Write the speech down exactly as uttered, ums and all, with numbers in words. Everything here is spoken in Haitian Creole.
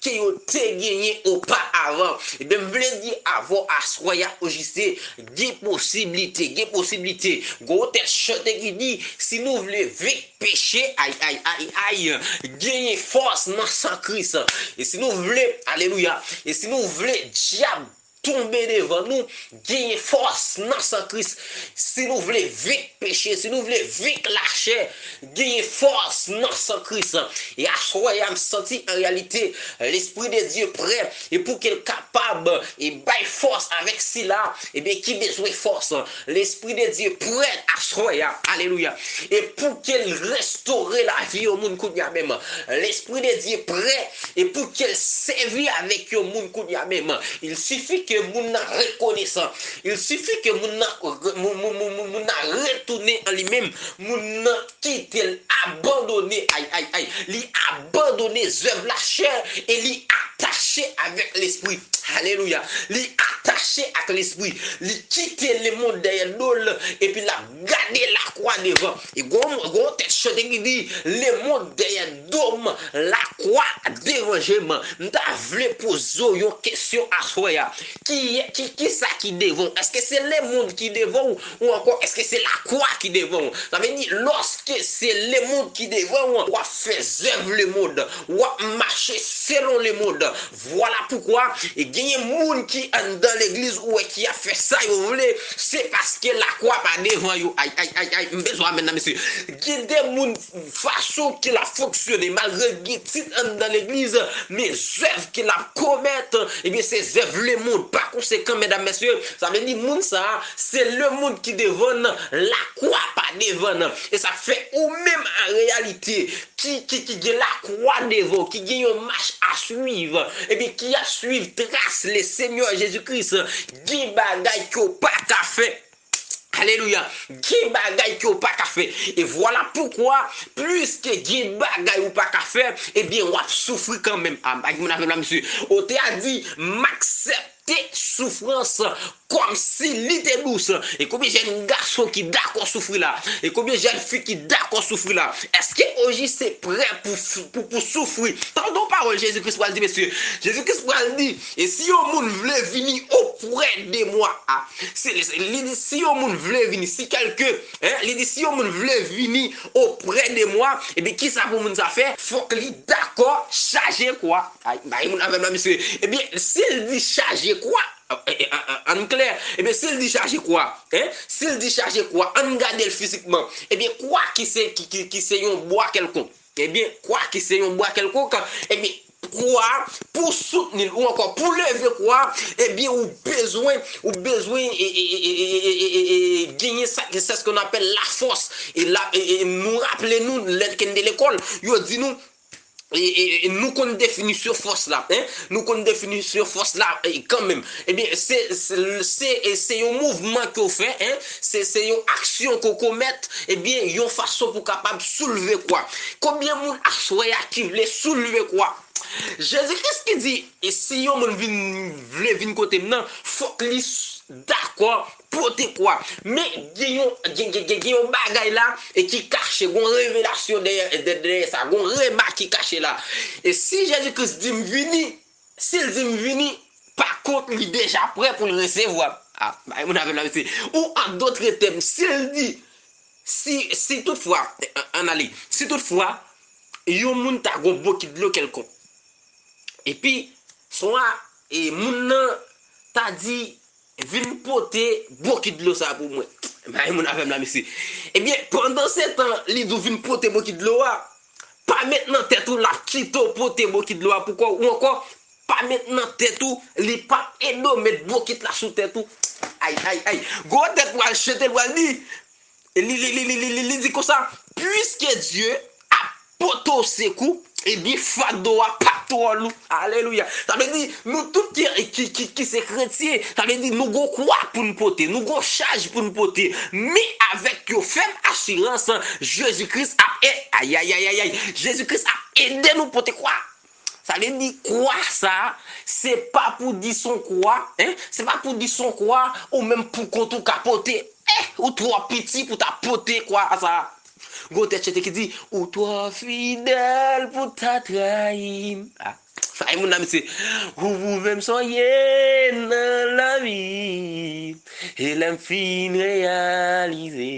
ke yo te genyen oparavan. Ebyen, m vle di avè w aswè a, O J C, gen posiblite, gen posiblite. Gon tèt chante ki di, si nou vle venk peche, ay, ay, ay, ay, genyen fòs nan san Kris. E si nou vle, alelouya, e si nou vle dyab tonbe devan nou, genyen fòs nan san Kris. Si nou vle venk peche, si nou vle venk lachè, genyen fòs nan san Kris. E aswè a, m santi an reyalite, Lespri de Dye prè, e pou ke l kapab, e bay fòs avèk sila, ebyen, ki bezwen fòs. Lespri de Dye prè aswè a. Alelouya. E pou ke l restore lavi yon moun kounye a menm. Lespri de Dye prè, e pou ke l sèvi avèk yon moun kounye a menm. Il sifi ke moun nan rekonesan. Il sifi ke moun nan, moun, moun, moun, moun, moun nan retounen an li menm. Moun nan kite l abandone, ay, ay, ay. Li abandone zèv lachè e li atache avèk Lespri. Alelouya. Li atache ak Lespri. Li kite lemonn dèyè do l epi l ap gade lakwa devan. E gon, gon tèt chante ki di, lemonn dèyè do m, lakwa devan je m. M ta vle poze w yon kesyon aswè a. Ki, ki, ki sa ki devan w? Èske se lemonn ki devan w? Ou ankò, èske se lakwa ki devan w? Sa vle di, lòske se lemonn ki devan w, w ap fè zèv lemonn, w ap mache selon lemonn. Vwala poukwa, e genyen moun ki anndan legliz ou wè ki ap fè sa yo vle, se paske lakwa pa devan yo. Ay, ay, ay, ay, m bezwen amèn nan, mesye. Gen de moun, fason ke l ap fonksyone, malgre l gen tit anndan legliz, men zèv ke l ap komèt, ebyen, se zèv lemonn. Pa konsekan, medam, mesye, sa vle di moun sa a, se lemonn ki devan l, lakwa pa devan l. E sa k fè ou menm, an reyalite, ki, ki, ki gen lakwa devan w, ki gen yon mach a swiv, ebyen, ki ap swiv tras le Senyè Jezi Kris, gen bagay ke w pa ka fè. Alelouya. Gen bagay ke w pa ka fè. E vwala poukwa, pliske gen bagay ou pa ka fè, ebyen, w ap soufri kanmenm. A, bay moun avè m la, mesye. Otè a di, m aksepte soufrans kòmsi li te dous. E konbyen jèn gason ki dakò soufri la? E konbyen jèn fi ki dakò soufri la? Èske O J C prè pou, pou, pou soufri? Tande yon pawòl Jezi Kris pral di, mesye. Jezi Kris pral di, e si yon moun vle vini oprè de mwa, a, si, li di, si yon moun vle vini, si kèlke, en, li di, si yon moun vle vini oprè de mwa, ebyen, kisa pou moun sa fè? Fòk li dakò chaje kwa. Ay, bay moun avè m la, mesye. Ebyen, si l di chaje kwa, e, e, e, ann klè, ebyen, si l di chaje kwa, en, si l di chaje kwa, ann gade l fizikman. Ebyen, kwa ki se, ki, ki, ki se yon bwa kèlkonk. Ebyen, kwa ki se yon bwa kèlkonk, ebyen, kwa, pou soutni l, ou ankò pou leve kwa, ebyen, ou bezwen, ou bezwen, e, e, genyen sa, c'est ce qu'on appelle la force. E la, e, e, nou raple nou, lè n te lekòl, yo di nou, e, e, e, nou konn definisyon fòs la, en? Nou konn definisyon fòs la, e, kanmenm. Ebyen, se, se, se, e, se yon mouvman ke w fè, en? Se, se yon aksyon ke w komèt, ebyen, yon fason pou w kapab soulve kwa. Konbyen moun aswè a ki vle soulve kwa? Jezi Kris ki di, e si yon moun vin, vle vin kote m nan, fòk li s-, dakò pote kwa. Men gen yon, gen, gen, gen, gen yon bagay la, e ki kache, gon revelasyon dèyè, dè-, dèyè sa, gon rema ki kache la. E si Jezi Kris di m vini, si l di m vini, pa kont li deja prè pou l resevwa m. A, bay moun avè m la, mesye. Ou an dòt tèm, si l di, si, si toutfwa, an, ann ale, si toutfwa, yon moun ta gon bokit dlo kèlkonk, epi, swa, e, moun nan ta di, vin pote bokit dlo sa pou mwen. Bay moun avè m la, mesye. Ebyen, pandansetan, li di w vin pote bokit dlo a, pa met nan tèt ou l ap kite w pote bokit dlo a pou kò w, ou ankò, pa met nan tèt ou li p ap ede w met bokit la sou tèt ou. Ay, ay, ay. Gwo tèt pral chante, l pral di, li, li, li di konsa, puiske Dye ap pote w sekou, ebyen, fado a p ap twò lou. Alelouya. Sa vle di, nou tout ki, ki, ki, ki se kretyen, sa vle di, nou gon kwa pou n pote, nou gon chaj pou n pote. Men avèk yon fèm asirans, Jezi Kris ap e-, ay, ay, ay, ay, ay. Jezi Kris ap ede nou pote kwa. Sa vle di, kwa sa, se pa pou di s on kwa, en? Se pa pou di s on kwa, ou menm pou kont ou ka pote. Eh, ou twò piti pou ta pote kwa sa. Gon tèt chante ki di, ou twò fidèl pou ta trayi m. Ah. Ay, moun la, mesye. Ou pwouve m sa w ye nan lavi. E lè m fin reyalize.